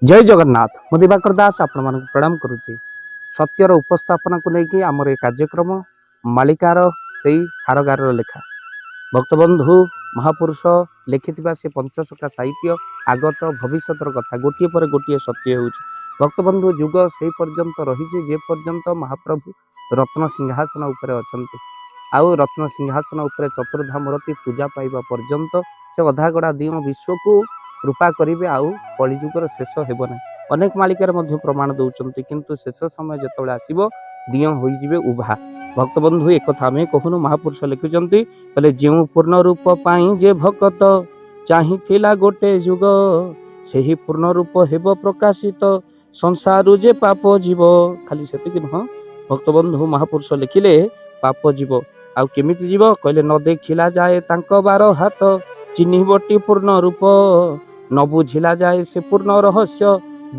ଜୟ ଜଗନ୍ନାଥ। ମୁଁ ଦିବାକର ଦାସ ଆପଣମାନଙ୍କୁ ପ୍ରଣାମ କରୁଛି। ସତ୍ୟର ଉପସ୍ଥାପନାକୁ ନେଇକି ଆମର ଏ କାର୍ଯ୍ୟକ୍ରମ ମାଳିକାର ସେଇ ହାରଗାରର ଲେଖା। ଭକ୍ତବନ୍ଧୁ, ମହାପୁରୁଷ ଲେଖିଥିବା ସେ ପଞ୍ଚସଖା ସାହିତ୍ୟ ଆଗତ ଭବିଷ୍ୟତର କଥା ଗୋଟିଏ ପରେ ଗୋଟିଏ ସତ୍ୟ ହେଉଛି। ଭକ୍ତବନ୍ଧୁ, ଯୁଗ ସେଇ ପର୍ଯ୍ୟନ୍ତ ରହିଛି ଯେ ପର୍ଯ୍ୟନ୍ତ ମହାପ୍ରଭୁ ରତ୍ନ ସିଂହାସନ ଉପରେ ଅଛନ୍ତି। ଆଉ ରତ୍ନ ସିଂହାସନ ଉପରେ ଚତୁର୍ଦ୍ଧା ମୂରତି ପୂଜା ପାଇବା ପର୍ଯ୍ୟନ୍ତ ସେ ଅଧାଗଡ଼ା ଦିଅଁ ବିଶ୍ୱକୁ କୃପା କରିବେ, ଆଉ କଳିଯୁଗର ଶେଷ ହେବ ନାହିଁ। ଅନେକ ମାଳିକାରେ ମଧ୍ୟ ପ୍ରମାଣ ଦେଉଛନ୍ତି, କିନ୍ତୁ ଶେଷ ସମୟ ଯେତେବେଳେ ଆସିବ ଦିଅଁ ହୋଇଯିବେ ଉଭା। ଭକ୍ତବନ୍ଧୁ, ଏକଥା ଆମେ କହୁନୁ, ମହାପୁରୁଷ ଲେଖୁଛନ୍ତି। କହିଲେ, ଯେଉଁ ପୂର୍ଣ୍ଣ ରୂପ ପାଇଁ ଯେ ଭକତ ଚାହିଁଥିଲା ଗୋଟେ ଯୁଗ, ସେହି ପୂର୍ଣ୍ଣ ରୂପ ହେବ ପ୍ରକାଶିତ, ସଂସାରରୁ ଯେ ପାପ ଯିବ। ଖାଲି ସେତିକି ନୁହଁ ଭକ୍ତବନ୍ଧୁ, ମହାପୁରୁଷ ଲେଖିଲେ ପାପ ଯିବ। ଆଉ କେମିତି ଯିବ? କହିଲେ, ନ ଦେଖିଲା ଯାଏ ତାଙ୍କ ବାର ହାତ ଚିହ୍ନିବଟି ପୂର୍ଣ୍ଣ ରୂପ, ନ ବୁଝିଲା ଯାଏ ସେ ପୂର୍ଣ୍ଣ ରହସ୍ୟ,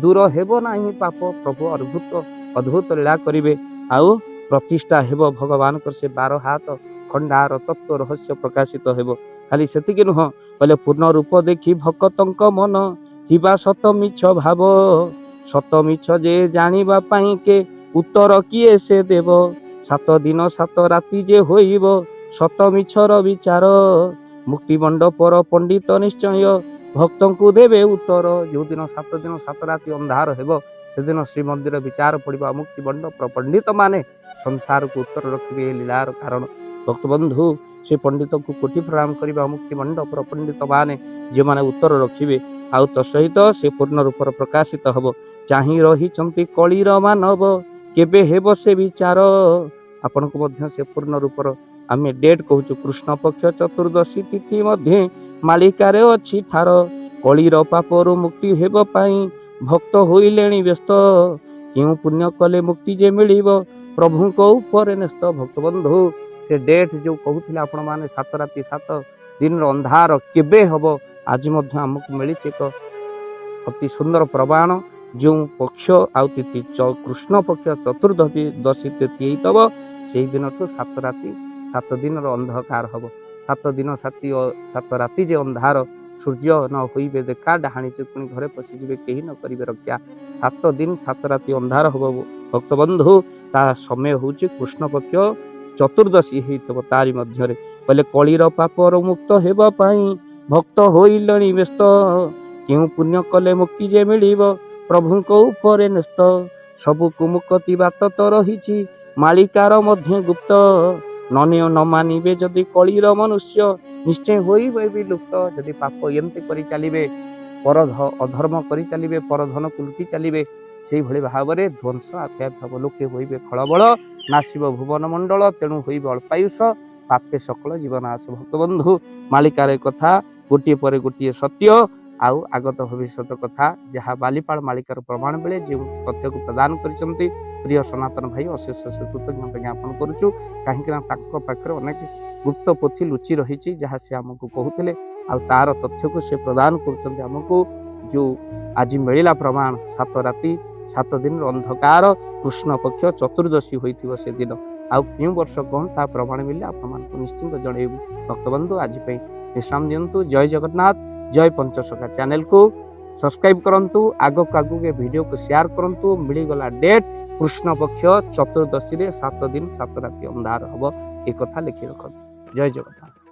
ଦୂର ହେବ ନାହିଁ ପାପ। ପ୍ରଭୁ ଅଦ୍ଭୁତ ଅଦ୍ଭୁତ ଲୀଳା କରିବେ ଆଉ ପ୍ରତିଷ୍ଠା ହେବ ଭଗବାନଙ୍କର ସେ ବାର ହାତ ଖଣ୍ଡାର ତତ୍ଵ ରହସ୍ୟ ପ୍ରକାଶିତ ହେବ। ଖାଲି ସେତିକି ନୁହଁ, କହିଲେ ପୂର୍ଣ୍ଣ ରୂପ ଦେଖି ଭକତଙ୍କ ମନ ଥିବା ସତ ମିଛ ଭାବ, ସତ ମିଛ ଯେ ଜାଣିବା ପାଇଁ କେ ଉତ୍ତର କିଏ ସେ ଦେବ? 7 ଦିନ 7 ରାତି ଯେ ହୋଇବ ସତ ମିଛର ବିଚାର, ମୁକ୍ତି ମଣ୍ଡପର ପଣ୍ଡିତ ନିଶ୍ଚୟ ଭକ୍ତଙ୍କୁ ଦେବେ ଉତ୍ତର। ଯେଉଁଦିନ 7 ଦିନ 7 ରାତି ଅନ୍ଧାର ହେବ, ସେଦିନ ଶ୍ରୀମନ୍ଦିର ବିଚାର ପଡ଼ିବ, ମୁକ୍ତି ମଣ୍ଡପର ପଣ୍ଡିତ ମାନେ ସଂସାରକୁ ଉତ୍ତର ରଖିବେ ଏ ଲୀଳାର କାରଣ। ଭକ୍ତବନ୍ଧୁ, ସେ ପଣ୍ଡିତଙ୍କୁ କୋଟି ପ୍ରଣାମ କରିବା, ମୁକ୍ତି ମଣ୍ଡପର ପଣ୍ଡିତ ମାନେ ଯେଉଁମାନେ ଉତ୍ତର ରଖିବେ। ଆଉ ତ ସହିତ ସେ ପୂର୍ଣ୍ଣ ରୂପର ପ୍ରକାଶିତ ହେବ। ଚାହିଁ ରହିଛନ୍ତି କଳିର ମାନବ, କେବେ ହେବ ସେ ବିଚାର? ଆପଣଙ୍କୁ ମଧ୍ୟ ସେ ପୂର୍ଣ୍ଣ ରୂପର ଆମେ ଡେଟ୍ କହୁଛୁ। କୃଷ୍ଣ ପକ୍ଷ ଚତୁର୍ଦ୍ଦଶୀ ତିଥି ମଧ୍ୟ ମାଳିକାରେ ଅଛି ଠାର। କଳିର ପାପରୁ ମୁକ୍ତି ହେବ ପାଇଁ ଭକ୍ତ ହୋଇଲେଣି ବ୍ୟସ୍ତ, କେଉଁ ପୁଣ୍ୟ କଲେ ମୁକ୍ତି ଯେ ମିଳିବ ପ୍ରଭୁଙ୍କ ଉପରେ ନ୍ୟସ୍ତ। ଭକ୍ତବନ୍ଧୁ, ସେ ଡେଟ୍ ଯେଉଁ କହୁଥିଲେ ଆପଣମାନେ, 7 ରାତି 7 ଦିନର ଅନ୍ଧାର କେବେ ହେବ, ଆଜି ମଧ୍ୟ ଆମକୁ ମିଳିଛି ଏକ ଅତି ସୁନ୍ଦର ପ୍ରମାଣ। ଯେଉଁ ପକ୍ଷ ଆଉ ତିଥି, କୃଷ୍ଣ ପକ୍ଷ ଚତୁର୍ଦ୍ଦଶୀ ଦଶୀ ତିଥି ହେଇଥିବ, ସେଇ ଦିନଠୁ 7 ରାତି 7 ଦିନର ଅନ୍ଧକାର ହବ। 7 ଦିନ 7 ରାତି ଯେ ଅନ୍ଧାର, ସୂର୍ଯ୍ୟ ନ ହୋଇବେ ଦେଖା, ଡାହାଣୀ ଚୁକୁଣି ଘରେ ପଶିଯିବେ, କେହି ନ କରିବେ ରକ୍ଷା। 7 ଦିନ 7 ରାତି ଅନ୍ଧାର ହବ ଭକ୍ତବନ୍ଧୁ, ତା ସମୟ ହେଉଛି କୃଷ୍ଣ ପକ୍ଷ ଚତୁର୍ଦ୍ଦଶୀ ହେଇଥିବ ତାରି ମଧ୍ୟରେ। କହିଲେ କଳିର ପାପର ମୁକ୍ତ ହେବା ପାଇଁ ଭକ୍ତ ହୋଇଲେଣି ବ୍ୟସ୍ତ, କେଉଁ ପୁଣ୍ୟ କଲେ ମୁକ୍ତି ଯେ ମିଳିବ ପ୍ରଭୁଙ୍କ ଉପରେ ନ୍ୟସ୍ତ। ସବୁକୁ ମୁକତି ବାଟ ତ ରହିଛି ମାଳିକାର ମଧ୍ୟ ଗୁପ୍ତ, ନ ମାନିବେ ଯଦି କଳିର ମନୁଷ୍ୟ ନିଶ୍ଚୟ ହୋଇବେ ବିଲୁପ୍ତ। ଯଦି ପାପ ଏମିତି କରି ଚାଲିବେ, ପର ଅଧର୍ମ କରି ଚାଲିବେ, ପରଧନକୁ ଲୁଟି ଚାଲିବେ, ସେଇଭଳି ଭାବରେ ଧ୍ୱଂସ ଆପେ ଆପେ ହେବ। ଲୋକେ ହୋଇବେ ଖଳବଳ, ନାଶିବ ଭୁବନ ମଣ୍ଡଳ, ତେଣୁ ହୋଇବେ ଅଳ୍ପାୟୁଷ, ପାପେ ସକଳ ଜୀବନାଶ। ଭକ୍ତବନ୍ଧୁ, ମାଳିକାର କଥା ଗୋଟିଏ ପରେ ଗୋଟିଏ ସତ୍ୟ ଆଉ ଆଗତ ଭବିଷ୍ୟତ କଥା, ଯାହା ବାଲିପାଳ ମାଳିକାର ପ୍ରମାଣ ବେଳେ ଯେଉଁ ତଥ୍ୟକୁ ପ୍ରଦାନ କରିଛନ୍ତି ପ୍ରିୟ ସନାତନ ଭାଇ, ଅଶେଷ ଅଶେଷ କୃତଜ୍ଞତା ଜ୍ଞାପନ କରୁଛୁ। କାହିଁକିନା ତାଙ୍କ ପାଖରେ ଅନେକ ଗୁପ୍ତ ପୋଥି ଲୁଚି ରହିଛି, ଯାହା ସେ ଆମକୁ କହୁଥିଲେ, ଆଉ ତାର ତଥ୍ୟକୁ ସେ ପ୍ରଦାନ କରୁଛନ୍ତି ଆମକୁ। ଯେଉଁ ଆଜି ମିଳିଲା ପ୍ରମାଣ, 7 ରାତି 7 ଦିନର ଅନ୍ଧକାର, କୃଷ୍ଣ ପକ୍ଷ ଚତୁର୍ଦ୍ଦଶୀ ହୋଇଥିବ ସେଦିନ, ଆଉ କେଉଁ ବର୍ଷ କ'ଣ ତା ପ୍ରମାଣ ମିଳିଲେ ଆପଣମାନଙ୍କୁ ନିଶ୍ଚିନ୍ତ ଜଣେଇବୁ। ଭକ୍ତବନ୍ଧୁ, ଆଜି ପାଇଁ ବିଶ୍ରାମ ଦିଅନ୍ତୁ। ଜୟ ଜଗନ୍ନାଥ, ଜୟ ପଞ୍ଚସଖା। ଚ୍ୟାନେଲକୁ ସବସ୍କ୍ରାଇବ କରନ୍ତୁ, ଆଗକୁ ଆଗକୁ ଏ ଭିଡ଼ିଓକୁ ସେୟାର କରନ୍ତୁ। ମିଳିଗଲା ଡେଟ୍, କୃଷ୍ଣ ପକ୍ଷ ଚତୁର୍ଦ୍ଦଶୀରେ 7 ଦିନ 7 ରାତି ଅନ୍ଧାର ହବ, ଏ କଥା ଲେଖି ରଖନ୍ତୁ। ଜୟ ଜଗନ୍ନାଥ।